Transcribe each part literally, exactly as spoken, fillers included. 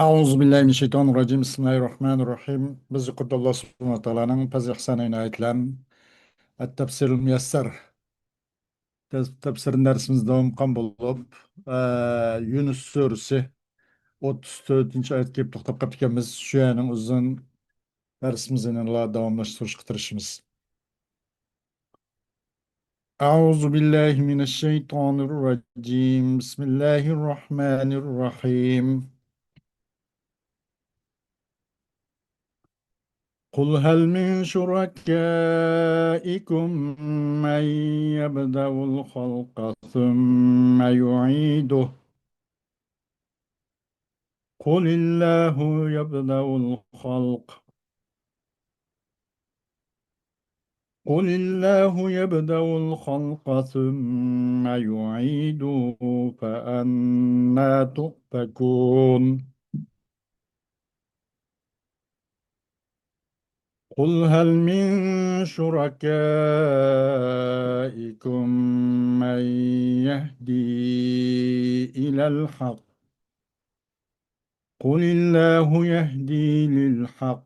أعوذ بالله من الشيطان الرجيم. بسم الله الرحمن الرحيم. بىز يۇقىرىدا ئاللا سۇبھانەھۇ ۋە تائالانىڭ پەزلى ئىھسانى ئىنايەتلەن ئەت-تەفسىرۇل مۇيەسسەر تەس-، تەپسىر دەرسىمىز داۋام قىلغان بولۇپ، ئە، يۇنۇس سۈرىسى ئوتتۇز تۆتىنچى ئايەتكە كېلىپ توختاپ قاپتىكەنمىز. شۇ يەرنىڭ ئۆزىدىن دەرسىمىزنى يەنىلا داۋاملاشتۇرۇشقا تىرىشىمىز. أعوذ بالله من الشيطان الرجيم. بسم الله الرحمن الرحيم. قل هل من شركائكم من يبدأ الخلق ثم يعيده؟ قل الله يبدأ الخلق، قل الله يبدأ الخلق ثم يعيده فأنى تؤفكون. قل هل من شركائكم من يهدي إلى الحق؟ قل الله يهدي للحق،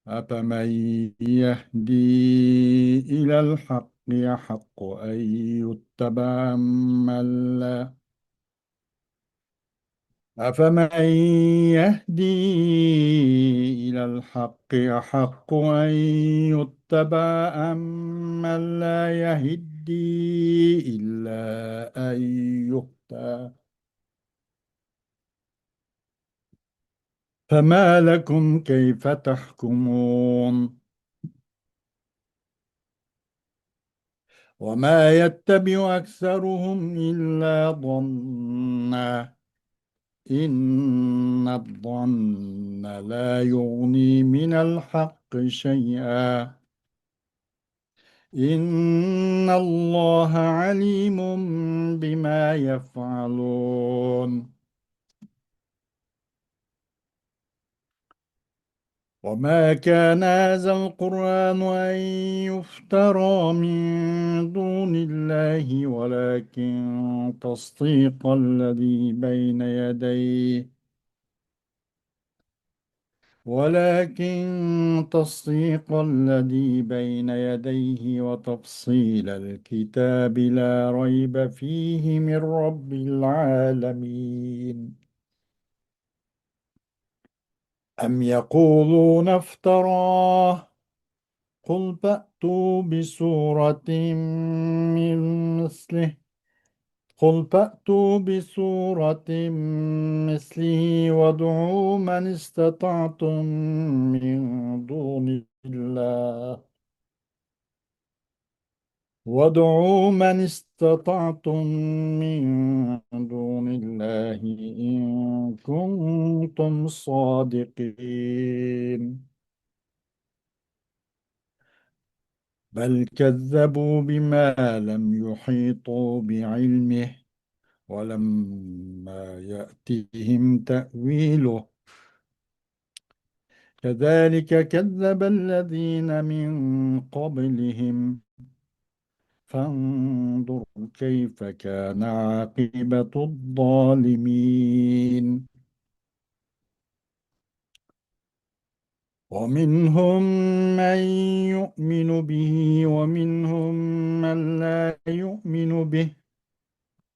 أفمن يهدي إلى الحق أحق أن يتبع أمن لا، أفمن يهدي إلى الحق أحق أن يتبع أمن لا يهدي إلا أن يهدى؟ فما لكم كيف تحكمون؟ وما يتبع أكثرهم إلا ظنا، إن الظن لا يغني من الحق شيئا، إن الله عليم بما يفعلون. وما كان هذا القرآن أن يفترى من دون الله ولكن تصديق الذي بين يديه، ولكن تصديق الذي بين يديه وتفصيل الكتاب لا ريب فيه من رب العالمين. أم يقولون افتراه، قل فأتوا بسورة من مثله، قل فأتوا بسورة مثله وادعوا من استطعتم من دون الله، وادعوا من استطعتم من دون الله إن كنتم صادقين. بل كذبوا بما لم يحيطوا بعلمه ولما يأتهم تأويله كذلك كذب الذين من قبلهم فانظر كيف كان عاقبة الظالمين. ومنهم من يؤمن به ومنهم من لا يؤمن به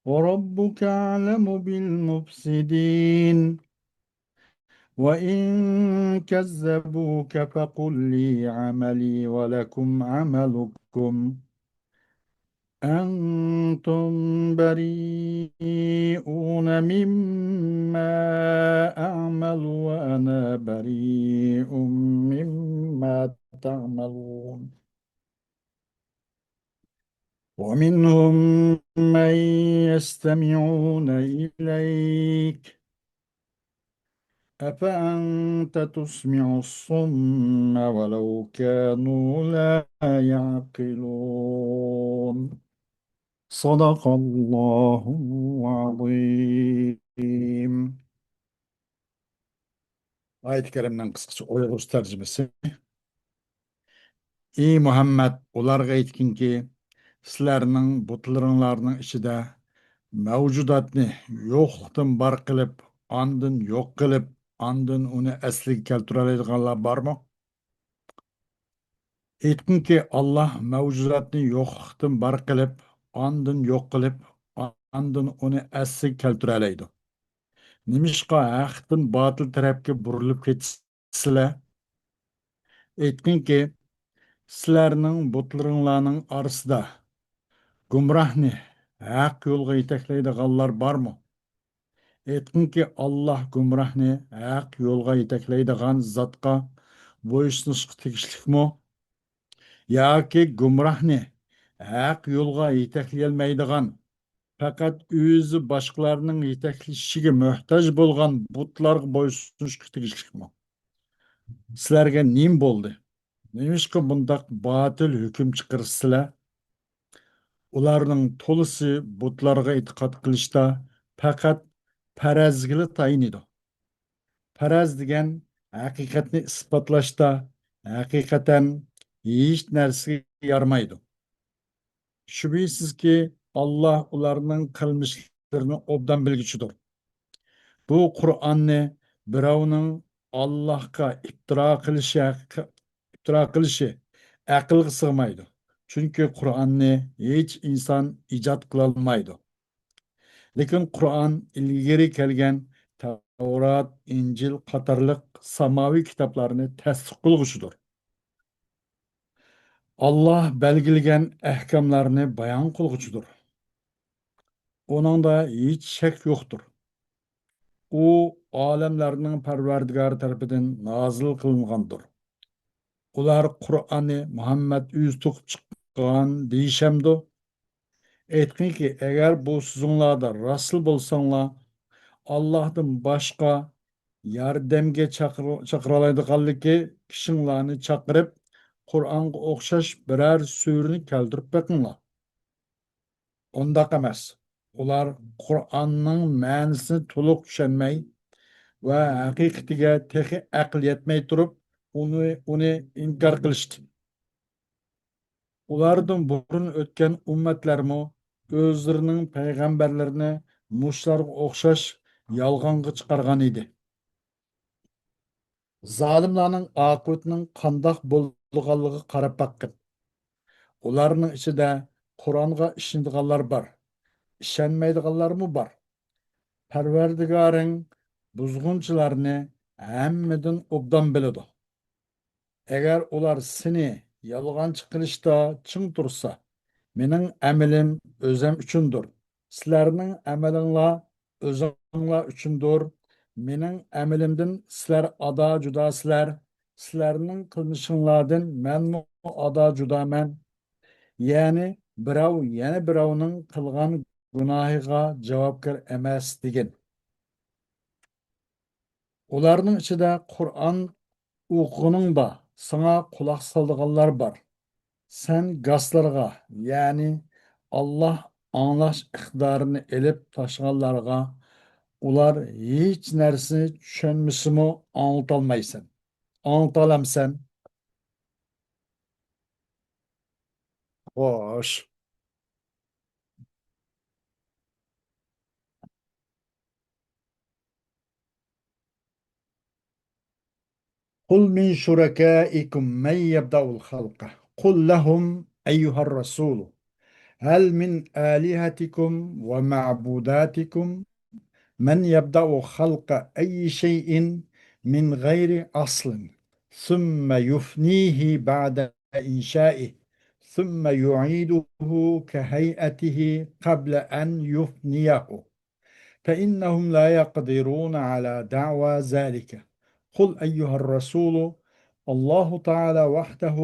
وربك أعلم بالمفسدين. وإن كذبوك فقل لي عملي ولكم عملكم أنتم بريئون مما أعمل وأنا بريء مما تعملون. ومنهم من يستمعون إليك أفأنت تسمع الصم ولو كانوا لا يعقلون. صدق الله العظيم. ئايەتى كەرىمنىڭ قىسقىچە ئۇيغۇرچە تەرجىمىسى. ئى مۇھەممەد، ئۇلارغا ئېيتقىنكى، سىلەرنىڭ بۇتلىرىڭلارنىڭ ئىچىدە مەۋجۇداتنى يوقلۇقتىن بار قىلىپ، ئاندىن يوق قىلىپ، ئاندىن ئۇنى ئەسلىگە كەلتۈرەلەيدىغانلار بارمۇ؟ ئېيتقىنكى، ئاللاھ مەۋجۇداتنى يوقلۇقتىن بار قىلىپ، ئاندىن يوق قىلىپ، ئاندىن ئۇنى ئەسلىگە كەلتۈرەلەيدۇ. نېمىشقا ھەقتىن باتىل تەرەپكە بۇرۇلۇپ كېتىسىلەر؟ ئېيتقىنكى، سىلەرنىڭ بۇتلىرىڭلارنىڭ ئارىسىدا گۇمراھنى ھەق يولغا يېتەكلەيدىغانلار بارمۇ؟ ئېيتقىنكى، ئاللاھ گۇمراھنى ھەق يولغا يېتەكلەيدىغان زاتقا بويسۇنۇشقا تېگىشلىكمۇ؟ ياكى گۇمراھنى ھەق يولغا يېتەكلىيەلمەيدىغان، پەقەت ئۆزى باشقىلارنىڭ يېتەكلىشىگە موھتاج بولغان بۇتلارغا بويسۇنۇشقا تېگىشلىكمۇ؟ سىلەرگە نېمە بولدى؟ نېمىشقا بۇنداق باتىل ھۆكۈم چىقىرىسىلەر؟ ئۇلارنىڭ تولىسى بۇتلارغا ئېتىقاد قىلىشتا پەقەت پەرەزگىلا تايىنىدۇ. پەرەز دېگەن ھەقىقەتنى ئىسپاتلاشتا ھەقىقەتەن ھېچ نەرسىگە يارىمايدۇ. شۈبھىسىزكى، ئاللاھ ئۇلارنىڭ قىلمىشلىرىنى ئوبدان بىلگۈچىدۇر. بۇ قۇرئاننى بىراۋنىڭ ئاللاھقا ئىپتىرا قىلىشى ھەق-، ئىپتىرا قىلىشى ئەقىلگە سىغمايدۇ. چۈنكى قۇرئاننى ھېچ ئىنسان ئىجاد قىلالمايدۇ. لېكىن قۇرئان ئىلگىرى كەلگەن تەۋرات، ئىنجىل قاتارلىق ساماۋى كىتابلارنى تەستىق قىلغۇچىدۇر. ئاللاھ بەلگىلىگەن ئەھكاملارنى بايان قىلغۇچىدۇر. ئۇنىڭدا ھېچ شەك يوقتۇر. ئۇ ئالەملەرنىڭ پەرۋەردىگارى تەرىپىدىن نازىل قىلىنغاندۇر. ئۇلار قۇرئاننى مۇھەممەد ئۆزى توقۇپ چىققان دېيىشەمدۇ؟ ئېيتقىنكى، ئەگەر بۇ سۆزۈڭلاردا راستلا بولساڭلار، ئاللاھتىن باشقا ياردەمگە چاقىر-، چاقىرالايدىغانلىكى كىشىڭلارنى چاقىرىپ، قۇرئانغا ئوخشاش بىرەر سۈرىنى كەلتۈرۈپ بېقىڭلار. ئۇنداق ئەمەس. ئۇلار قۇرئاننىڭ مەنىسىنى تولۇق چۈشەنمەي ۋە ھەقىقىتىگە تېخى ئەقلى يەتمەي تۇرۇپ، ئۇنى، ئۇنى ئىنكار قىلىشتى. ئۇلاردىن بۇرۇن ئۆتكەن ئۈممەتلەرمۇ ئۆزلىرىنىڭ پەيغەمبەرلىرىنى مۇشۇلارغا ئوخشاش يالغانغا چىقارغان ئىدى. زالىملارنىڭ ئاقىۋىتىنىڭ قانداق بولىدىغانلىقىغا قاراپ باققىن. ئۇلارنىڭ ئىچىدە قۇرئانغا ئىشىنىدىغانلار بار، ئىشەنمەيدىغانلارمۇ بار. پەرۋەردىگارىڭ بۇزغۇنچىلارنى ھەممىدىن ئوبدان بىلىدۇ. ئەگەر ئۇلار سېنى يالغانچى قىلىشتا چىڭ تۇرسا، مېنىڭ ئەمىلىم ئۆزۈم ئۈچۈندۇر. سىلەرنىڭ ئەمىلىڭلار ئۆزۈڭلار ئۈچۈندۇر. مېنىڭ ئەمىلىمدىن سىلەر ئادا جۇداسىلەر. سىلەرنىڭ قىلمىشىڭلاردىن مەنمۇ ئادا جۇدامەن. يەنى بىراۋ يەنە بىراۋنىڭ قىلغان گۇناھىغا جاۋابكار ئەمەس، دېگىن. ئۇلارنىڭ ئىچىدە قۇرئان ئوقۇغىنىڭدا ساڭا قۇلاق سالىدىغانلار بار. سەن گاسلارغا، يەنى ئاللاھ ئاڭلاش ئىقتىدارىنى ئېلىپ تاشلىغانلارغا، ئۇلار ھېچ نەرسىنى چۈشەنمىسىمۇ ئاڭلىتالمايسەن. ئاڭلىتالامسەن؟ خوش. قل من شركائكم من يبدأ الخلق. قل لهم أيها الرسول هل من آلهتكم ومعبوداتكم من يبدأ خلق أي شيء من غير أصل ثم يفنيه بعد إنشائه ثم يعيده كهيئته قبل أن يفنيه فإنهم لا يقدرون على دعوى ذلك. قل أيها الرسول، الله تعالى وحده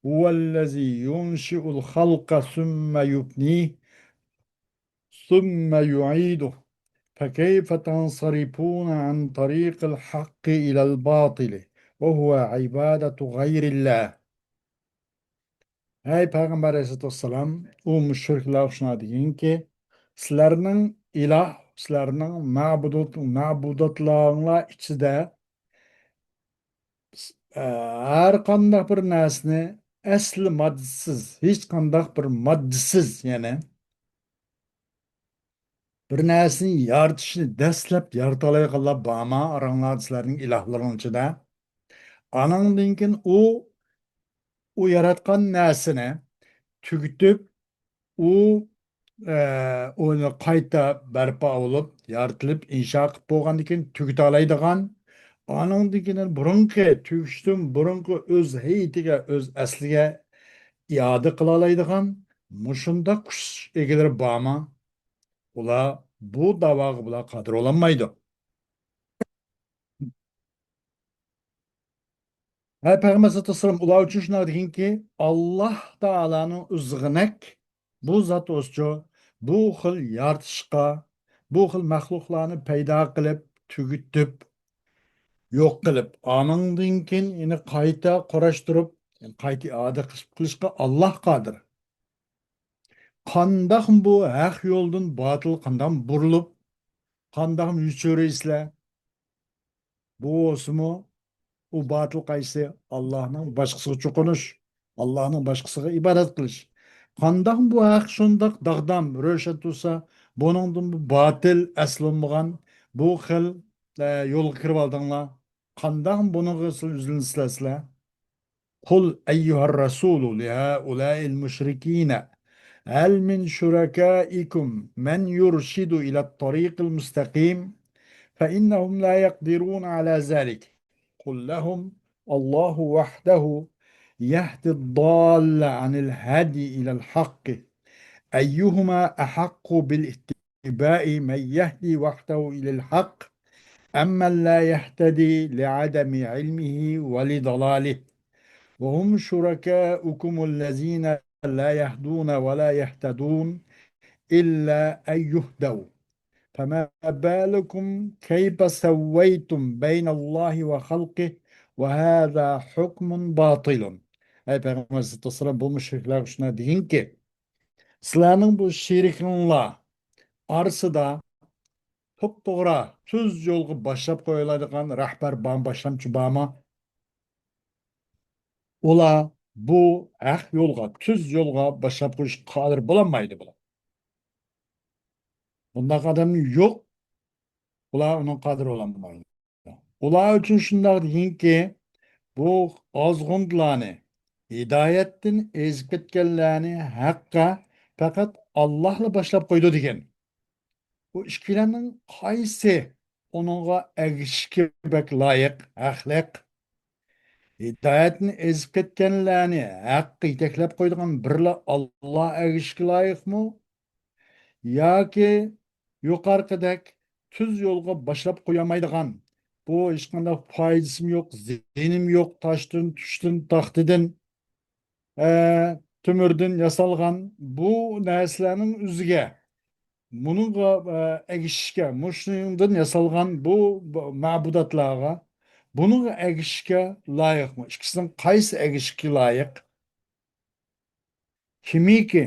هو الذي ينشئ الخلق ثم يفنيه ثم يعيده، فكيف تنصرفون عن طريق الحق إلى الباطل وهو عبادة غير الله؟ ھەي پەيغەمبەر ئەلەيھىسسالاتۇ ۋەسسالام، ئۇ مۇشرىكلار شۇنداق دېگىنكى، سىلەرنىڭ ئىلاھ، سىلەرنىڭ مەبۇدات، مەبۇداتلارىڭلار ئىچىدە، ئە، ھەر قانداق بىر نەرسىنى ئەسلى ماددىسىز، ھېچ قانداق بىر ماددىسىز، يەنى بىر نەرسىنى يارىتىشنى دەسلەپ يارىتالايدىغانلار بارما ئاراڭلاردا سىلەرنىڭ ئىلاھلىرىڭ ئىچىدە؟ ئانىڭدىن كېيىن ئۇ، ئۇ ياراتقان نەرسىنى تۈگىتىپ، ئۇ، ئە، ئۇنى قايتا بەرپا بولۇپ، يارىتىلىپ، ئىنشا قىلىپ بولغاندىن كېيىن تۈگىتالايدىغان، ئانىڭدىن كېيىن بۇرۇنقى، تۈگىشىدىن بۇرۇنقى ئۆز ھەيئىتىگە، ئۆز ئەسلىگە ئىئادە قىلالايدىغان مۇشۇنداق كۈچ ئىگىلىرى بارما؟ ئۇلار بۇ داۋاغا بۇلار قادىر بولالمايدۇ. ھە، پەيغەمبەر سەللەللاھۇ ئەلەيھى ۋەسەللەم، ئۇلار ئۈچۈن شۇنداق دېگىنكى، ئاللاھ تائالانىڭ ئۆزىغىنەك بۇ زات ئۆزچۇ، بۇ خىل يارىتىشقا، بۇ خىل مەخلۇقلارنى پەيدا قىلىپ، تۈگىتىپ، يوق قىلىپ، ئانىڭدىن كېيىن يەنە قايتا قۇراشتۇرۇپ، قايتا ئىئادە قىلىشقا ئاللاھ قادىر. قانداق بۇ ھەق يولدىن باتىل قانداق بۇرۇلۇپ، قانداق يۈز چۆرەيسىلەر؟ بۇ بولسىمۇ، ئۇ باتىل قايسى؟ ئاللاھنىڭ باشقىسىغا چوقۇنۇش، ئاللاھنىڭ باشقىسىغا ئىبادەت قىلىش. قانداق بۇ ھەق شۇنداق داغدام، روشەن تۇرسا، بۇنىڭدىن بۇ باتىل، ئەسلى بولمىغان بۇ خىل، ئە، يولغا كىرىۋالدىڭلار؟ قانداق بۇنىڭغا سىلەر يۈزلىنىسىلەر سىلەر؟ قل أيها الرسول لهؤلاء المشركين هل من شركائكم من يرشد إلى الطريق المستقيم فإنهم لا يقدرون على ذلك. قل لهم الله وحده يهدي الضال عن الهدي إلى الحق، أيهما أحق بالاتباع من يهدي وحده إلى الحق أم من لا يهتدي لعدم علمه ولضلاله وهم شركاؤكم الذين لا يهدون ولا يهتدون إلا أن يهدوا فما بالكم كيف سويتم بين الله وخلقه وهذا حكم باطل. ئەي پەيغەمبەر سەللەللاھۇ ئەلەيھى ۋەسەللەم، بۇ مۇشرىكلارغا شۇنداق دېگىنكى، سىلەرنىڭ بۇ شېرىكىڭلار ئارىسىدا توپتوغرا تۈز يولغا باشلاپ قويالايدىغان رەھبەر بارمۇ، باشلامچى بارمۇ؟ ئۇلار بۇ ھەق يولغا، تۈز يولغا باشلاپ قويۇشقا قادىر بولالمايدۇ بۇلار. بۇنداق ئادەم يوق. ئۇلار ئۇنىڭغا قادىر بولالمايدۇ. ئۇلار ئۈچۈن شۇنداق دېگىنكى، بۇ ئازغۇنلارنى، ھىدايەتتىن ئېزىپ كەتكەنلەرنى ھەققە پەقەت ئاللاھلا باشلاپ قويىدۇ دېگەن. بۇ ئىككىلەننىڭ قايسى ئۇنىڭغا ئەگىشىشكە بەك لايىق، ھەقلىق؟ ھىدايەتتىن ئېزىپ كەتكەنلەرنى ھەققە يېتەكلەپ قويىدىغان بىرلا ئاللاھ ئەگىشىشكە لايىقمۇ؟ ياكى يۇقىرىقىدەك تۈز يولغا باشلاپ قويالمايدىغان، بۇ ھېچقانداق پايدىسىمۇ يوق، زىيىنىمۇ يوق، تاشتىن، تۈشتىن، تاختىدىن، ئە، تۆمۈردىن ياسالغان بۇ نەرسىلەرنىڭ ئۆزىگە، بۇنىڭغا، ئە، ئەگىشىشكە، مۇشۇنىڭدىن ياسالغان بۇ، بۇ مەبۇداتلارغا، بۇنىڭغا ئەگىشىشكە لايىقمۇ؟ ئىككىسىنىڭ قايسى ئەگىشىشكە لايىق؟ كىمكى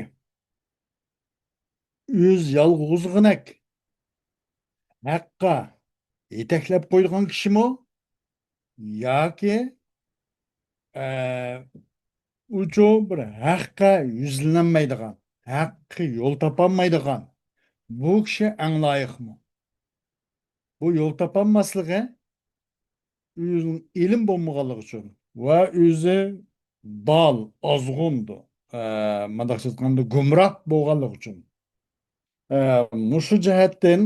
ئۆز يالغۇزىغىنەك ھەققە يېتەكلەپ قويىدىغان كىشىمۇ؟ ياكى، ئە، ئۇچۇ بىر ھەققە يۈزلىنەلمەيدىغان، ھەققە يول تاپالمايدىغان بۇ كىشى ئەڭ لايىقمۇ؟ بۇ يول تاپالماسلىقى ئۆزىنىڭ ئىلىم بولمىغانلىقى ئۈچۈن ۋە ئۆزى دال، ئازغۇندۇ، ئە، مۇنداقچە ئېيتقاندا گۇمراھ بولغانلىقى ئۈچۈن. ئە، مۇشۇ جەھەتتىن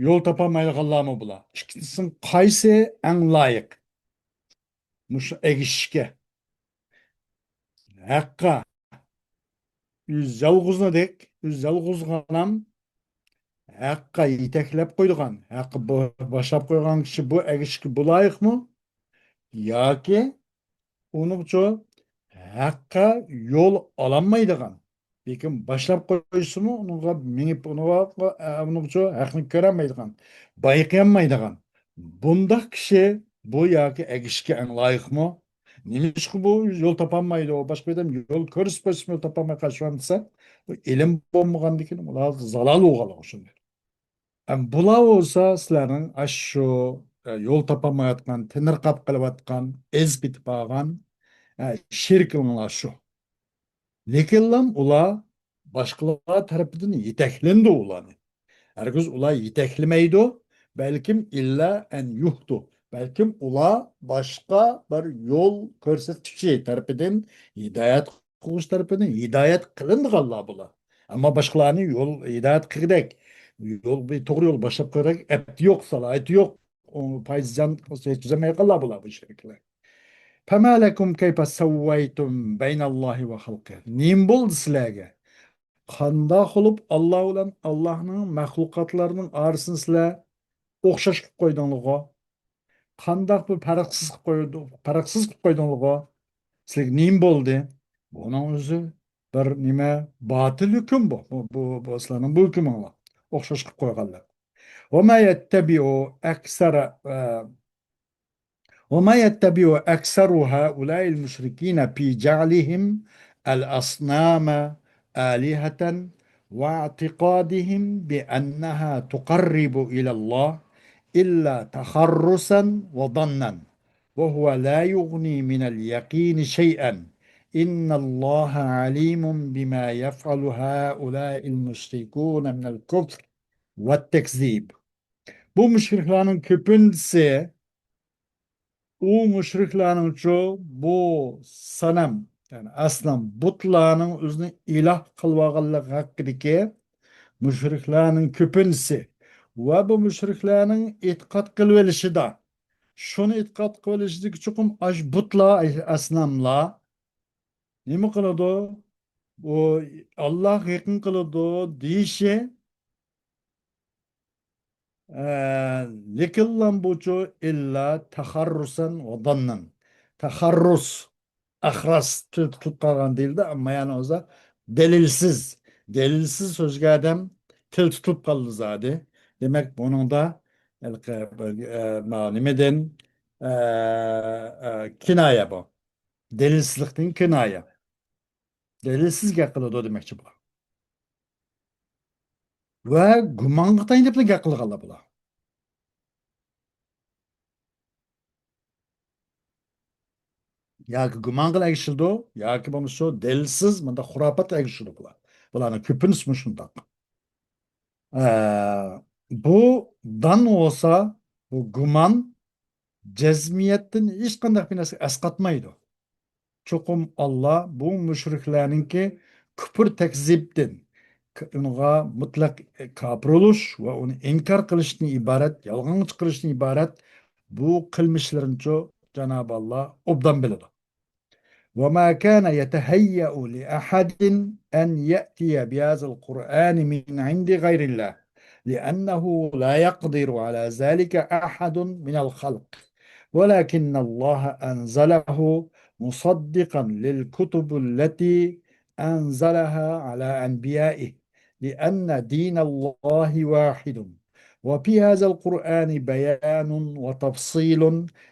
يول تاپالمايدىغانلارمۇ بۇلار. ئىككىسىنىڭ قايسى ئەڭ لايىق مۇشۇ ئەگىشىشكە؟ ھەققە ئۆز يالغۇزىنىدەك، ئۆز يالغۇزغىنام ھەققە يېتەكلەپ قويىدىغان، ھەققە بو-، باشلاپ قويغان كىشى بۇ ئەگىشىشكە بۇ لايىقمۇ؟ ياكى ئۇنىڭچۇ ھەققە يول ئالالمايدىغان، لېكىن باشلاپ قويسىمۇ، ئۇنىڭغا مېڭىپ، ئۇنىڭغا، ئۇنىڭچۇ ھەقنى كۆرەلمەيدىغان، بايقىيالمايدىغان بۇنداق كىشى بۇ ياكى ئەگىشىشكە ئەڭ لايىقمۇ؟ نېمىشقا بۇ يول تاپالمايدۇ؟ باشقا ئادەم يول كۆرسىتىپ قويسىمۇ يول تاپالماي قالىشىۋاتمىسا، بۇ ئىلىم بولمىغاندىكىن ئۇلار زالال بولغانلىقى ئۈچۈن. ئەم، بۇلار بولسا سىلەرنىڭ ئاشۇ، ئە، يول تاپالمايۋاتقان، تېنىرقاپ قېلىۋاتقان، ئېزىپ كېتىپ قالغان، ئە، شېرىكىڭلار شۇ. لېكىنلام ئۇلار باشقىلار تەرىپىدىن يېتەكلىنىدۇ ئۇلارنى. ھەرگىز ئۇلار يېتەكلىمەيدۇ. بەلكىم ئىللا ئەن يۇھدۇ. بەلكىم ئۇلار باشقا بىر يول كۆرسەتكۈچى تەرىپىدىن، ھىدايەت قىلغۇچى تەرىپىدىن ھىدايەت قىلىنغانلار بۇلار. ئەمما باشقىلارنى يول، ھىدايەت قىلغۇدەك، يول، بىر توغرا يول باشلاپ قويغۇدەك ئەپتى يوق، سالاھىيىتى يوق، ئۇ پايدىسىزان يەتكۈزەلمەيۋاتقانلار بۇلار، بۇ شېرىكلەر. فما لكم كيف سويتم بين الله وخلقه. نېمە بولدى سىلەرگە؟ قانداق قىلىپ ئاللا بىلەن ئاللانىڭ مەخلۇقاتلىرىنىڭ ئارىسىنى سىلەر ئوخشاش قىلىپ قويدۇڭلىغۇ؟ قانداق بىر پەرقسىز قىلىپ قويدۇ-، پەرقسىز قىلىپ قويدۇڭلىغۇ؟ سىلەرگە نېمە بولدى؟ بۇنىڭ ئۆزى بىر نېمە، باتىل ھۆكۈم بۇ. بۇ، بۇ، بۇ سىلەرنىڭ بۇ ھۆكۈمۈڭلار. ئوخشاش قىلىپ قويغانلار. وما يتبع أكثر، ئە، وما يتبع أكثر هؤلاء المشركين في جعلهم الأصنام آلهة واعتقادهم بأنها تقرب إلى الله إلا تخرصا وظنا، وهو لا يغني من اليقين شيئا، إن الله عليم بما يفعل هؤلاء المشركون من الكفر والتكذيب. بۇ مۇشرىكلارنىڭ كۆپىنچىسى، ئۇ مۇشرىكلارنىڭچۇ بۇ سەنەم، يەنى ئەسنام، بۇتلارنىڭ ئۆزىنى ئىلاھ قىلىۋالغانلىقى ھەققىدىكى مۇشرىكلارنىڭ كۆپىنچىسى ۋە بۇ مۇشرىكلارنىڭ ئېتىقاد قىلىۋېلىشىدا، شۇنى ئېتىقاد قىلىۋېلىشىدىكى چوقۇم ئاش بۇتلار، ئەسناملار نېمە قىلىدۇ؟ ئۇ ئاللاغا يېقىن قىلىدۇ دېيىشى، ئە، لېكىنلا بۇچۇ ئىللا تەخەررۇسەن ۋە داننەن. تەخەررۇس، ئەخرەس، تىل تۇتۇپ قالغان دېيىلدى، ئەمما يەنى ئۆزى دەلىلسىز. دەلىلسىز سۆزگە ئادەم تىل تۇتۇپ قالدى زادى. دېمەك، بۇنىڭدا ھېلىقى، ئە، ما-، نېمىدىن، ئە، ئە، كىنايە بۇ. دەلىلسىزلىكتىن كىنايە. دەلىلسىز گەپ قىلىدۇ دېمەكچى بۇلار. ۋە گۇمانغا تايىنىپلا گەپ قىلغانلار بۇلار. ياكى گۇمانغا ئەگىشىلىدۇ، ياكى بولمىسا دەلىلسىز مۇنداق خۇراپاتقا ئەگىشىدۇ بۇلار. بۇلارنىڭ كۆپىنچىسى مۇشۇنداق. ئە، بۇ دان بولسا، بۇ گۇمان جەزمىيەتتىن ھېچقانداق بىر نەرسىگە ئەسقاتمايدۇ. چوقۇم ئاللا بۇ مۇشرىكلارنىڭكى كۇپۇر تەكزىبتىن، ئۇنىڭغا مۇتلەق كاپىر بولۇش ۋە ئۇنى ئىنكار قىلىشتىن ئىبارەت، يالغانغا چىقىرىشتىن ئىبارەت بۇ قىلمىشلىرىنىچۇ جانابى ئاللا ئوبدان بىلىدۇ. وما كان يتهيأ لأحد أن يأتي بهذا القرآن من عند غير الله، لأنه لا يقدر على ذلك أحد من الخلق، ولكن الله أنزله مصدقا للكتب التي أنزلها على أنبيائه، لأن دين الله واحد. وفي هذا القرآن بيان وتفصيل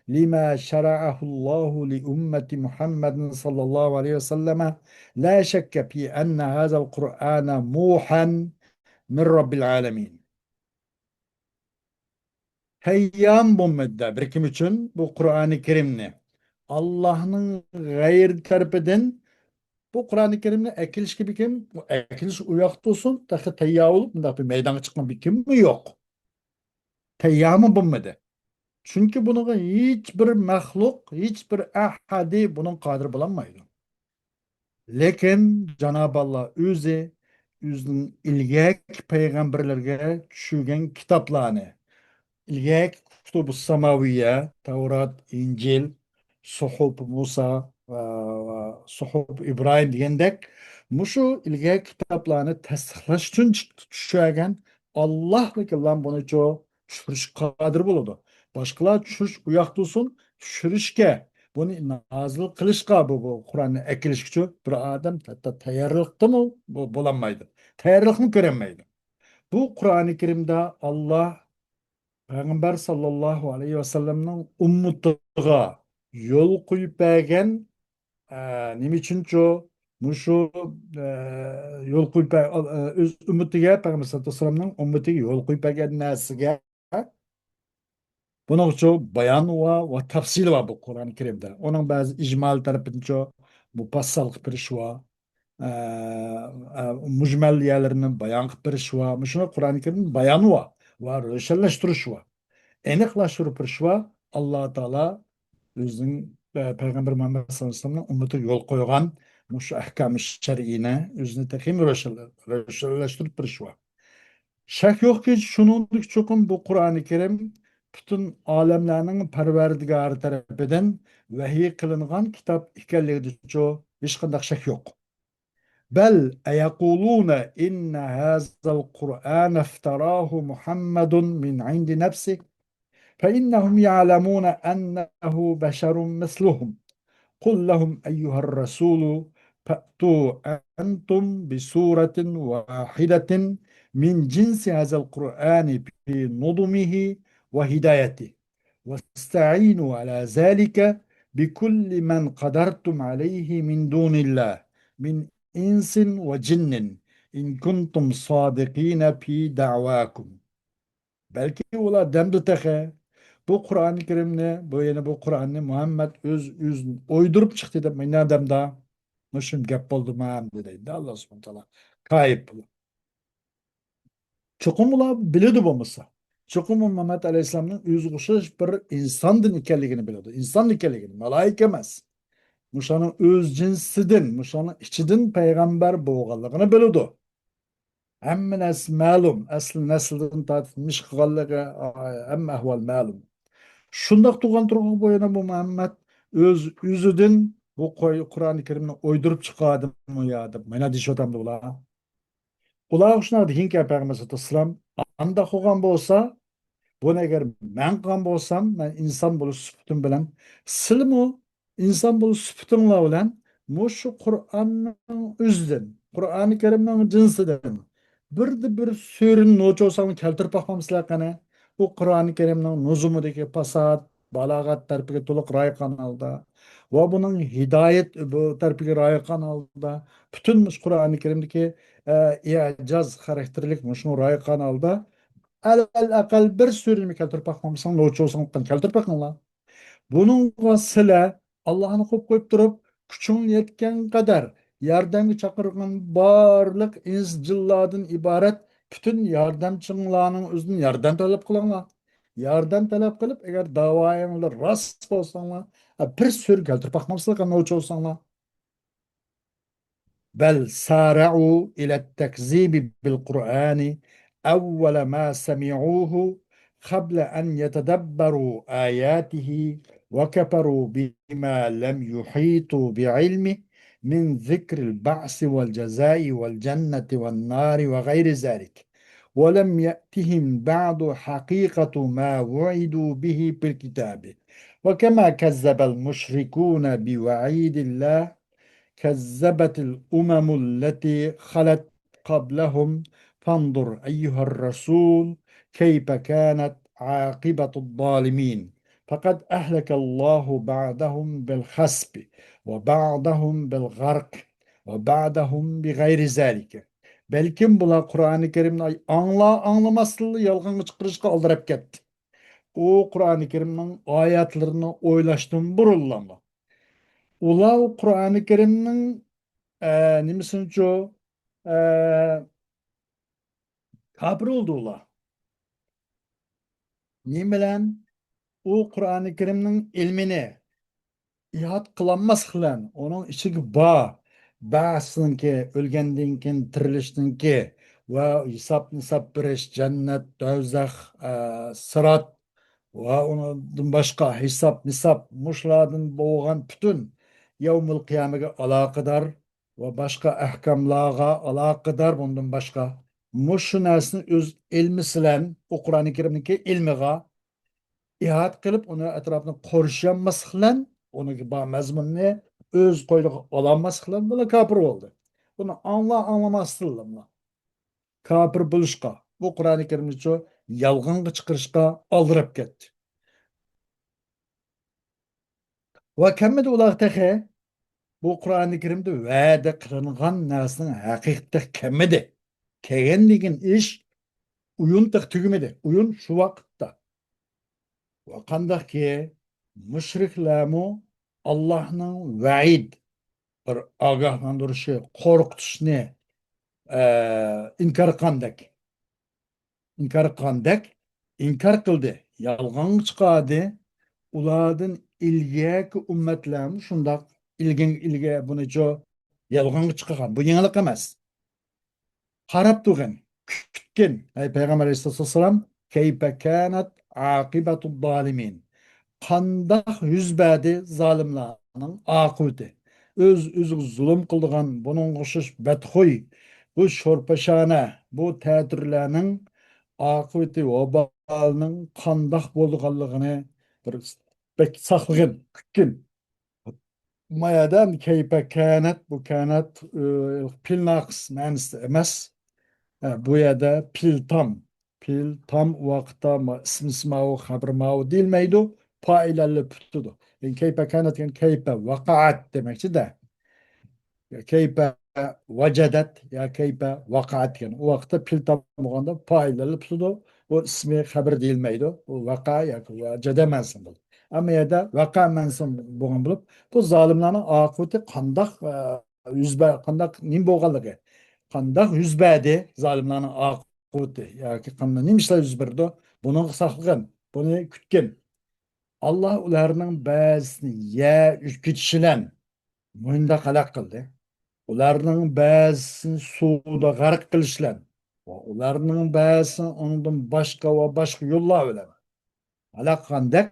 لما شرعه الله لأمة محمد صلى الله عليه وسلم. لا شك في أن هذا القرآن موحى من رب العالمين. تەييار بولمىدى بىر كىم ئۈچۈن بۇ قۇرئانى كەرىمنى. ئاللاھنىڭ غەيرىي تەرىپىدىن بۇ قۇرئانى كەرىمنى ئەكېلىشكە بىر كىم، ئۇ ئەكېلىش ئۇ ياقتا تۇرسۇن، تېخى تەييار بولۇپ، مۇنداق بىر مەيدانغا چىققان بىر كىممۇ يوق. تەييارمۇ بولمىدى. چۈنكى بۇنىڭغا ھېچ بىر مەخلۇق، ھېچ بىر ئەھەدى بۇنىڭغا قادىر بولالمايدۇ. لېكىن جانابى ئاللا ئۆزى، ئۆزىنىڭ ئىلگەركى پەيغەمبەرلەرگە چۈشۈرگەن كىتابلارنى، ئىلگەركى كۇتۇبۇس ساماۋىيە، تەۋرات، ئىنجىل، سۇھۇف مۇسا، ئە، سۇھۇف ئىبراھىم دېگەندەك، مۇشۇ ئىلگەركى كىتابلارنى تەستىقلاش ئۈچۈن چۈشۈرگەن ئاللا ۋەكىللام بۇنىچۇ چۈشۈرۈشكە قادىر بولىدۇ. باشقىلار چۈشۈرۈش ئۇ ياقتا تۇرسۇن، چۈشۈرۈشكە، بۇنى نازىل قىلىشقا، بۇ، بۇ قۇرئاننى ئەكېلىشكىچۇ بىر ئادەم ھەتتا تەييارلىقتىمۇ بۇ بولالمايدۇ. تەييارلىقمۇ كۆرەلمەيدۇ. بۇ قۇرئانى كەرىمدە ئاللا پەيغەمبەر ساللاللاھۇ ئەلەيھى ۋەسەللەمنىڭ ئۈممىتىغا يول قويۇپ بەرگەن، ئە، نېمە ئۈچۈنچۇ مۇشۇ، ئە، يول قويۇپ بەر-، ئە، ئۆز ئۈممىتىگە، پەيغەمبەر ساللاللاھۇ ئەلەيھى ۋەسەللەمنىڭ ئۈممىتىگە يول قويۇپ بەرگەن نەرسىگە بۇنىڭ ئۈچۈن بايان ۋە، ۋە تەپسىلى بار بۇ قۇرئان كەرىمدە. ئۇنىڭ بەزى ئىجمالى تەرىپىنچۇ مۇپەسسەل قىلىپ بېرىش بار. ئە، ئە، مۇجمەل يەرلىرىنى بايان قىلىپ بېرىش ۋە مۇشۇ قۇرئانى كەرىمنىڭ بايانى ۋە، ۋە روشەنلەشتۈرۈش ۋە ئېنىقلاشتۇرۇپ بېرىش ۋە ئاللا تائالا ئۆزىنىڭ، ئە، پەيغەمبەر مۇھەممەد سەللەللاھۇ ئەلەيھى ۋەسەللەمنىڭ ئۈممىتىگە يول قويغان مۇشۇ ئەھكام شەرئىينى ئۆزىنى تېخىمۇ روشەن-، روشەنلەشتۈرۈپ بېرىش ۋە. شەك يوقكى، شۇنىڭدىكى چوقۇم بۇ قۇرئانى كەرىم پۈتۈن ئالەملەرنىڭ پەرۋەردىگارى تەرىپىدىن ۋەھىي قىلىنغان كىتاب ئىكەنلىكىدىچۇ ھېچقانداق شەك يوق. بل أيقولون إن هذا القرآن افتراه محمد من عند نفسه فإنهم يعلمون أنه بشر مثلهم. قل لهم أيها الرسول فأتوا أنتم بسورة واحدة من جنس هذا القرآن في نظمه وهدايته، واستعينوا على ذلك بكل من قدرتم عليه من دون الله من إنس وجن إن كنتم صادقين في دعواكم. بەلكى ئۇلار دەمدۇ تېخى؟ بۇ قۇرئانى كەرىمنى، بۇ يەنە بۇ قۇرئاننى مۇھەممەد ئۆز، ئۆزى ئويدۇرۇپ چىقتى دەپ مانا دەمدا مۇشۇ گەپ بولدىما ئەمدى دەيدۇ ئاللا سۇبھانەھۇ ۋە تائالا. كايىپ بۇلار. چوقۇم ئۇلار بىلىدۇ بولمىسا. چوقۇم ئۇ مۇھەممەد ئەلەيھىسسالامنىڭ ئۆزىگە ئوخشاش بىر ئىنساندىن ئىكەنلىكىنى بىلىدۇ. ئىنسان ئىكەنلىكىنى، مالايىكە ئەمەس. مۇشۇنىڭ ئۆز جىنسىدىن، مۇشۇنىڭ ئىچىدىن پەيغەمبەر بولغانلىقىنى بىلىدۇ. ھەممە نەرسە مەلۇم. ئەسلى نەسلىدىن تارتىپ نېمە ئىش قىلغانلىقى، ھەممە ئەھۋال مەلۇم. شۇنداق تۇرغان تۇرغۇ بويىدا بۇ مۇھەممەد ئۆز، ئۆزىدىن بۇ قوي-، قۇرئانى كەرىمنى ئويدۇرۇپ چىقاردىمۇ يا دەپ مانا دېيىشىۋاتامدۇ ئۇلار. ئۇلار شۇنداق دېگەنكەن پەيغەمبەر ئەلەيھىسسالام، ئانداق قىلغان بولسا، بۇنى ئەگەر مەن قىلغان بولسام، مەن ئىنسان بولۇش سۈپىتىم بىلەن، سىلىمۇ ئىنسان بولۇش سۈپىتىڭلار بىلەن مۇشۇ قۇرئاننىڭ ئۆزىدىن، قۇرئانى كەرىمنىڭ جىنسىدىن بىردە بىر سۈرىنى نوچى بولساڭلار كەلتۈرۈپ باقمامسىلەر قېنى؟ بۇ قۇرئانى كەرىمنىڭ نۇزۇمىدىكى پاساھەت، بالاغەت تەرىپىگە تولۇق رىئايە قىلغان ھالدا ۋە بۇنىڭ ھىدايەت بۇ تەرىپىگە رىئايە قىلغان ھالدا، پۈتۈن مۇشۇ قۇرئانى كەرىمدىكى، ئە، ئىجاز خاراكتېرلىك مۇشۇنىڭ رىئايە قىلغان ھالدا، ئەل-، ئەقەل بىر سۈرىنى كەلتۈرۈپ باقمامساڭ، نوچى بولساڭ كەلتۈرۈپ باقىڭلار. بۇنىڭغا سىلەر ئاللاھنى قويۇپ قويۇپ تۇرۇپ، كۈچۈڭ يەتكەن قەدەر ياردەمگە چاقىرغان بارلىق ئىنس جىنلاردىن ئىبارەت پۈتۈن ياردەمچىڭلارنىڭ ئۆزىدىن ياردەم تەلەپ قىلىڭلار. ياردەم تەلەپ قىلىپ، ئەگەر داۋايىڭلار راست بولساڭلار، بىر سۈرە كەلتۈرۈپ باقمامسىلەر، نوچى بولساڭلار. بل سارعوا إلى التكذيب بالقرآن أول ما سمعوه قبل أن يتدبروا آياته وكفروا بما لم يحيطوا بعلمه من ذكر البعث والجزاء والجنة والنار وغير ذلك، ولم يأتهم بعد حقيقة ما وعدوا به في الكتاب، وكما كذب المشركون بوعيد الله كذبت الأمم التي خلت قبلهم، فانظر أيها الرسول كيف كانت عاقبة الظالمين، فقد أهلك الله بعضهم بالخسف وبعضهم بالغرق وبعضهم بغير ذلك. بەلكىم بۇلار قۇرئانى كەرىمنى ئاڭلا-ئاڭلىماستىنلا يالغانغا چىقىرىشقا ئالدىراپ كەتتى. ئۇ قۇرئانى كەرىمنىڭ ئايەتلىرىنى ئويلاشتىن بۇرۇنلا. ئۇلار ئۇ قۇرئانى كەرىمنىڭ، ئە، نېمىسىنىچۇ، ئە، كاپىر بولدى ئۇلار. نېمە بىلەن؟ ئۇ قۇرئانى كەرىمنىڭ ئىلمىنى ئىھات قىلالماسلىق بىلەن، ئۇنىڭ ئىچىگە بار بەئسنىڭكى، ئۆلگەندىن كېيىن تىرىلىشنىڭكى ۋە ھېساب-نىساب بېرىش، جەننەت، دوزاخ، ئە، سىرات ۋە ئۇنىڭدىن باشقا ھېساب-نىساب، مۇشۇلاردىن بولغان پۈتۈن يەۋمۇل قىيامىگە ئالاقىدار ۋە باشقا ئەھكاملارغا ئالاقىدار بۇندىن باشقا مۇشۇ نەرسىنى ئۆز ئىلمى بىلەن، ئۇ قۇرئانى كەرىمنىڭكى ئىلمىغا ئىھات قىلىپ، ئۇنى ئەتراپىنى قورشىيالماسلىق بىلەن، ئۇنىڭكى بار مەزمۇنىنى ئۆز قوينىغا ئالالماسلىق بىلەن بۇلار كاپىر بولدى. بۇنى ئاڭلا ئاڭلىماستىنلا كاپىر بولۇشقا، بۇ قۇرئانى كەرىمنىچۇ يالغانغا چىقىرىشقا ئالدىراپ كەتتى. ۋە كەممىدى ئۇلار تېخى بۇ قۇرئانى كەرىمدە ۋەدە قىلىنغان نەرسىنىڭ ھەقىقىتى تېخى كەممىدى. كەلگەن دېگەن ئىش ئويۇن تېخى تۈگىمىدى. ئويۇن شۇ ۋاقىتتا. ۋە قانداقكى مۇشرىكلارمۇ ئاللاھنىڭ ۋەئىد بىر ئاگاھلاندۇرۇشى، قورقۇتۇشنى، ئە، ئىنكار قىلغاندەك، ئىنكار قىلغاندەك ئىنكار قىلدى، يالغانغا چىقاردى. ئۇلاردىن ئىلگەركى ئۈممەتلەرمۇ شۇنداق ئىلگىن-، ئىلگە بۇنىچۇ يالغانغا چىقارغان. بۇ يېڭىلىق ئەمەس. قاراپ تۇرغىن، كۈتكىن، ئەي پەيغەمبەر ئەلەيھىسسالاتۇ ۋەسسالام، كەيپە كانەت ئاقىبەتۇز زالىمىن. قانداق يۈز بەردى زالىملارنىڭ ئاقىۋىتى؟ ئۆز-ئۆزىگە زۇلۇم قىلىدىغان بۇنىڭغا ئوخشاش بەتخۇي، بۇ شورپاشانا، بۇ تەتۈرلەرنىڭ ئاقىۋىتى، ۋابالىنىڭ قانداق بولىدىغانلىقىنى بىر بەك ساقلىغىن، كۈتكىن. ما يەردە كەيپە كانەت، بۇ كانەت، ئى، پېئىل ناقىس مەنىسىدە ئەمەس. ھە، بۇ يەردە پېئىل تام. پېئىل تام ۋاقىتتا ما-، ئىسمىسى ماۋۇ، خەبىرى ماۋۇ دېيىلمەيدۇ. پائىلەنلا پۈتىدۇ. يەنى كەيپە كانەت دېگەن كەيپە ۋەقەئەت دېمەكچىدە. كەيپە ۋەجەدەت يا كەيپە ۋەقەئەت دېگەن. ئۇ ۋاقىتتا پېئىل تام بولغاندا پائىلەنلا پۈتىدۇ. ئۇ ئىسمى خەبىرى دېيىلمەيدۇ. ئۇ ۋەقە ياكى ۋەجەدە مەنىسىنى بولىدۇ. ئەمما يەردە ۋەقە مەنىسى بولغان بولۇپ، بۇ زالىملارنىڭ ئاقىۋىتى قانداق، ئە، يۈز بەر-، قانداق نېمە بولغانلىقى، قانداق يۈز بەردى زالىملارنىڭ ئاقىۋىتى ياكى قانداق نېمە ئىشلار يۈز بېرىدۇ، بۇنىڭغا ساقلىغىن، بۇنى كۈتكىن. ئاللا ئۇلارنىڭ بەزىسىنى يەر ئۈزۈپ كېتىشى بىلەن مۇنداق ھالاك قىلدى. ئۇلارنىڭ بەزىسىنى سۇدا غەرق قىلىش بىلەن ۋە ئۇلارنىڭ بەزىسىنى ئۇنىڭدىن باشقا ۋە باشقا يوللار بىلەن ھالاك قىلغاندەك،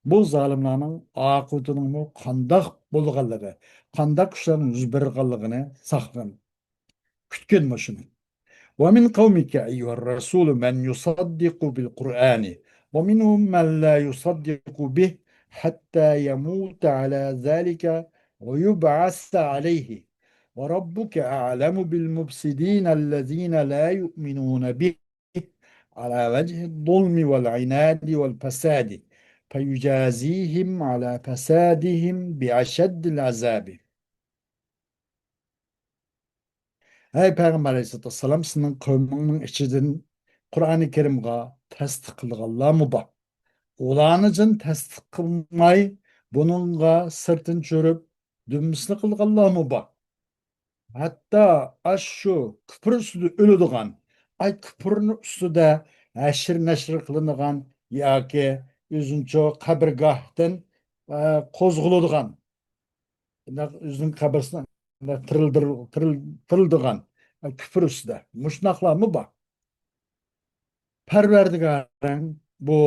بۇ زالىملارنىڭ ئاقىۋىتىنىڭمۇ قانداق بولغانلىقى، قانداق ئىشلارنىڭ يۈز بېرىدىغانلىقىنى ساقلىغىن. كۈتكىن مۇشۇنى. ومن قومك أيها الرسول من يصدق بالقرآن ومنهم من لا يصدق به حتى يموت على ذلك ويبعث عليه وربك أعلم بالمفسدين الذين لا يؤمنون به على وجه الظلم والعناد والفساد فيجازيهم على فسادهم بأشد العذاب. ھەي پەيغەمبەر ئەلەيھىسسالاتۇ ۋەسسالام، سېنىڭ قەۋمىڭنىڭ ئىچىدىن قۇرئانى كەرىمغا تەستىق قىلىدىغانلارمۇ بار. ئۇلارنى جىن تەستىق قىلماي، بۇنىڭغا سىرتىنى چۈشۈرۈپ، دۈمبىسىنى قىلىدىغانلارمۇ بار. ھەتتا ئاشۇ كۇپۇر ئۈستىدە ئۆلىدىغان، ئاي كۇپۇرنى ئۈستىدە ھەشر نەشر قىلىنىدىغان ياكى ئۆزىنىڭچۇ قەبرىگاھتىن، ئە، قوزغىلىدىغان، بۇنداق ئۆزىنىڭ قەبرىسىنى تىرىلدىر-، تىرىل-، تىرىلدىغان، ئە، كۇپۇر ئۈستىدە مۇشۇنداقلارمۇ بار. پەرۋەردىگارىڭ بۇ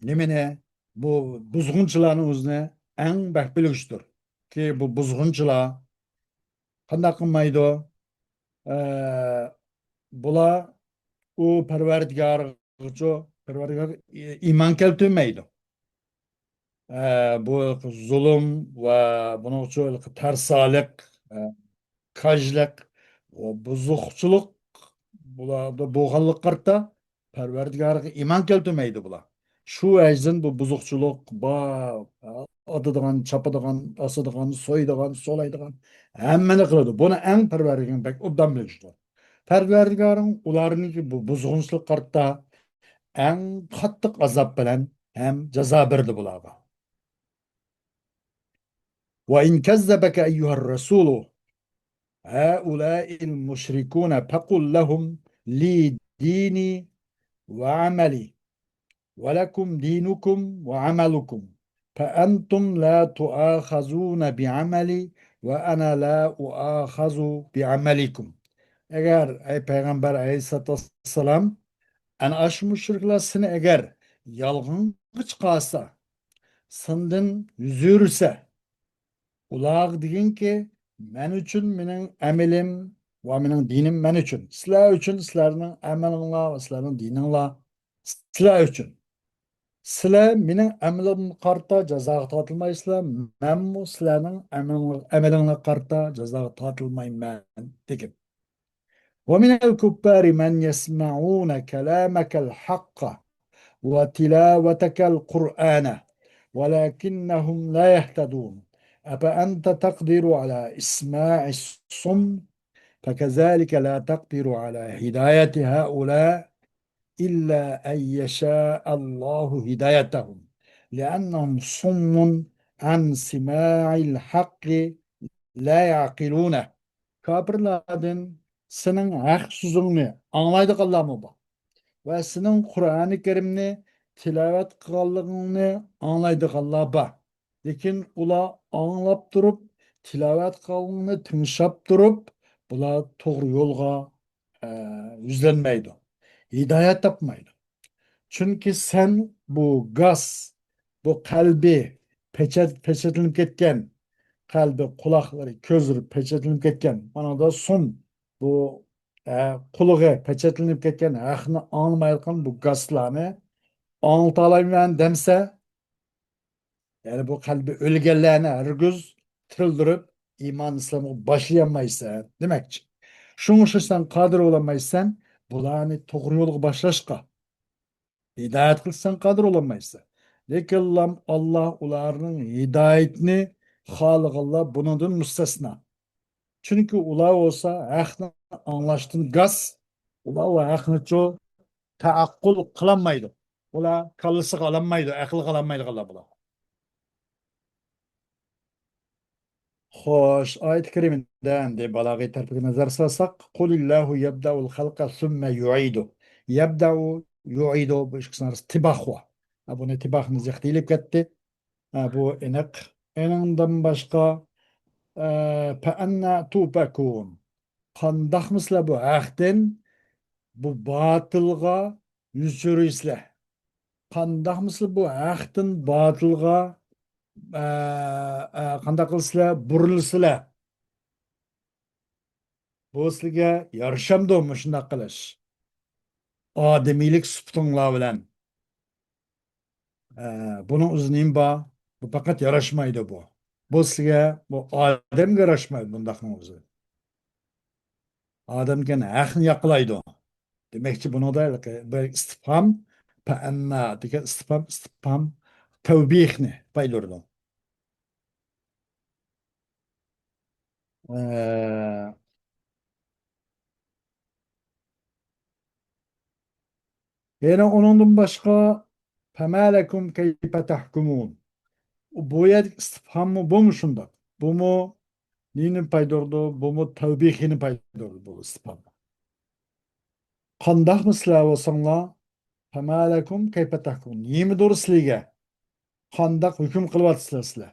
نېمىنى، بۇ بۇزغۇنچىلارنى ئۆزىنى ئەڭ بەك بىلگۈچىدۇر. كى، بۇ بۇزغۇنچىلار قانداق قىلمايدۇ؟ ئە، بۇلار ئۇ پەرۋەردىگارغىچۇ، پەرۋەردىگارغا ئى-، ئىمان كەلتۈرمەيدۇ. ئە، بۇ زۇلۇم ۋە بۇنىڭ ئۈچۈن تەرسالىق، ئە، كاجلىق ۋە بۇزۇقچىلىق بۇلاردا بولغانلىققا قارىتا، پەرۋەردىگارغا ئىمان كەلتۈرمەيدۇ بۇلار. شۇ ۋەجدىن بۇ بۇزۇقچىلىق بار، ئاتىدىغان، چاپىدىغان، ئاسىدىغان، سويىدىغان، سولايدىغان ھەممىنى قىلىدۇ. بۇنى ئەڭ پەرۋەردىگارىڭ بەك ئوبدان بىلىشىدۇ. پەرۋەردىگارىڭ ئۇلارنىڭكى بۇ بۇزغۇنچىلىق قارىتا ئەڭ قاتتىق ئازاب بىلەن ھەم جازا بېرىدۇ بۇلارغا. وإن كذبك أيها الرسول هؤلاء المشركون فقل لهم لي ديني وعملي ولكم دينكم وعملكم فأنتم لا تؤاخذون بعملي وأنا لا أؤاخذ بعملكم. ئەگەر، ئەي پەيغەمبەر ئەلەيھىسسالاتۇ ۋەسسالام، ئەنە ئاشۇ مۇشرىكلار سېنى ئەگەر يالغانغا چىقارسا، سېنىڭدىن يۈز ئۆرۈسە، ئۇلارغا دېگىنكى، مەن ئۈچۈن مېنىڭ ئەمىلىم ۋە مېنىڭ دىنىم مەن ئۈچۈن. سىلەر ئۈچۈن سىلەرنىڭ ئەمىلىڭلار ۋە سىلەرنىڭ دىنىڭلار سىلەر ئۈچۈن. سىلەر مېنىڭ ئەمىلىمگە قارىتا جازاغا تارتىلمايسىلەر، مەنمۇ سىلەرنىڭ ئەمىلىڭ-، ئەمىلىڭلارغا قارىتا جازاغا تارتىلمايمەن، دېگىن. ومن الكفار من يسمعون كلامك الحق وتلاوتك القرآن ولكنهم لا يهتدون. أفأنت تقدر على إسماع الصم؟ فكذلك لا تقدر على هداية هؤلاء إلا أن يشاء الله هدايتهم لأنهم صم عن سماع الحق لا يعقلونه. كاپىرلاردىن سېنىڭ ھەق سۆزۈڭنى ئاڭلايدىغانلارمۇ بار. ۋە سېنىڭ قۇرئانى كەرىمنى تىلاۋەت قىلغانلىقىڭنى ئاڭلايدىغانلار بار. لېكىن ئۇلار ئاڭلاپ تۇرۇپ، تىلاۋەت قىلغانلىقىڭنى تىڭشاپ تۇرۇپ، بۇلار توغرا يولغا، ئە، يۈزلەنمەيدۇ. ھىدايەت تاپمايدۇ. چۈنكى سەن بۇ گاس، بۇ قەلبى پېچەت-، پېچەتلىنىپ كەتكەن، قەلبى، قۇلاقلىرى، كۆزلىرى پېچەتلىنىپ كەتكەن، مانادا سۇم، بۇ، ئە، قۇلىقى پېچەتلىنىپ كەتكەن، ھەقنى ئاڭلىمايۋاتقان بۇ گاسلارنى ئاڭلىتالايمەن دەمسە، يەنى بۇ قەلبى ئۆلگەنلەرنى ھەرگىز تىرىلدۈرۈپ، ئىمان ئىسلامغا باشلىيالمايسەن دېمەكچى. شۇڭا شۇ سەن قادىر بولالمايسەن، بۇلارنى توغرا يولغا باشلاشقا. ھىدايەت قىلساڭ قادىر بولالمايسەن. لېكىنلا ئاللا ئۇلارنىڭ ھىدايىتىنى خالىغانلار بۇنىڭدىن مۇستەسنا. چۈنكى ئۇلار بولسا ھەقنى ئاڭلاشتىن گاس، ئۇلار ئۇ ھەقنىچۇ تەئەققۇل قىلالمايدۇ. ئۇلار كاللىسىغا ئالالمايدۇ، ئەقىلگە ئالالمايدىغانلار بۇلار. خوش، ئايەت كەرىمىدە ئەمدى بالاغەي تەرىپىگە نەزەر سالساق، قۇلىللاھۇ يەبدەئۇل خەلقە سۈممە يۇئىدۇ. يەبدەئۇ، يۇئىدۇ، بۇ ئىككىسىنىڭ ئارىسىدا تىباق بار. ھە، بۇنى تىباقنى زىيادە ئېلىپ كەتتى. ھە، بۇ ئېنىق. ئېنىڭدىن باشقا، ئە، فەئەننا تۇئپەكۇن. قانداقمۇ سىلەر بۇ ھەقتىن، بۇ باتىلغا يۈز چۆرۈيسىلەر؟ قانداقمۇ سىلەر بۇ ھەقتىن باتىلغا، ئە، ئە، قانداق قىلىسىلەر، بۇرۇلىسىلەر؟ بۇ سىلەرگە يارىشامدۇ مۇشۇنداق قىلىش؟ ئادىمىيلىك سۈپىتىڭلار بىلەن. ئە، بۇنىڭ ئۆزى نېمە بار؟ بۇ پەقەت ياراشمايدۇ بۇ. بۇ سىلەرگە، بۇ ئادەمگە ياراشمايدۇ بۇنداقنىڭ ئۆزى. ئادەم دېگەن ھەقنى ياقلايدۇ. دېمەكچى، بۇنىڭدا بىر ئىستىپھام، پەئەننا دېگەن ئىستىپھام، ئىستىپھام تەۋبىھنى پايدىلىنىدۇ. ئە، يەنە ئۇنىڭدىن باشقا، فەمە لەكۇم كەيفە تەھكۇمۇن. بۇ يەردىكى ئىستىپھاممۇ بۇمۇ شۇنداق. بۇمۇ نېنى پايدۇرىدۇ؟ بۇمۇ تەۋبىخىنى پايدۇرىدۇ بۇ ئىستىپھام. قانداقمۇ سىلەر بولساڭلار، فەمە لەكۇم كەيفە تەھكۇمۇن. نېمىدۇر سىلەرگە؟ قانداق ھۆكۈم قىلىۋاتىسىلەر سىلەر؟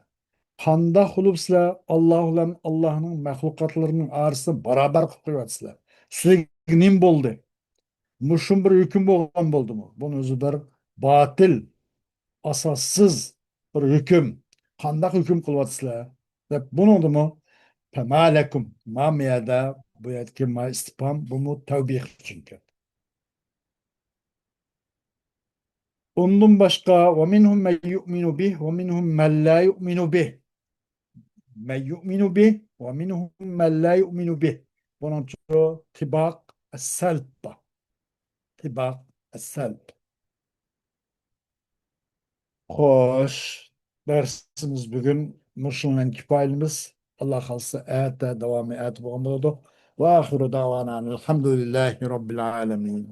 قانداق بولۇپ سىلەر ئاللا بىلەن ئاللانىڭ مەخلۇقاتلىرىنىڭ ئارىسىنى باراۋەر قىلىپ قويۇۋاتىسىلەر؟ سىلەرگە نېمە بولدى؟ مۇشۇ بىر ھۆكۈم بولغان بولدىمۇ؟ بۇنىڭ ئۆزى بىر باتىل، ئاساسسىز بىر ھۆكۈم. قانداق ھۆكۈم قىلىۋاتىسىلەر؟ دەپ بۇنىڭدىمۇ فەمە لەكۇم، ما مۇ يەردە، بۇ يەردىكى ما ئىستىپھام، بۇمۇ تەۋبىخ ئۈچۈنكى. ئۇندىن باشقا، ۋە مىنھۇم مەن يۇئمىنۇ بىھ، ۋە مىنھۇم مەن لا يۇئمىنۇ بىھ. مەن يۇئمىنۇ بىھ، ۋە مىنھۇم مەن لا يۇئمىنۇ بىھ. بۇنىڭچۇ تىباق ئەسسەلب بار. تىباق ئەسسەلب. خوش، دەرسىمىز بۈگۈن مۇشۇنىڭ بىلەن كۇپايىلىنىمىز. ئاللا خالىسا ئەتە داۋامى ئەتە بولغان بولىدۇ. ۋە ئاخىرۇ دەۋانا ئەلھەمدۇلىللاھى رەببىل ئالەمىن.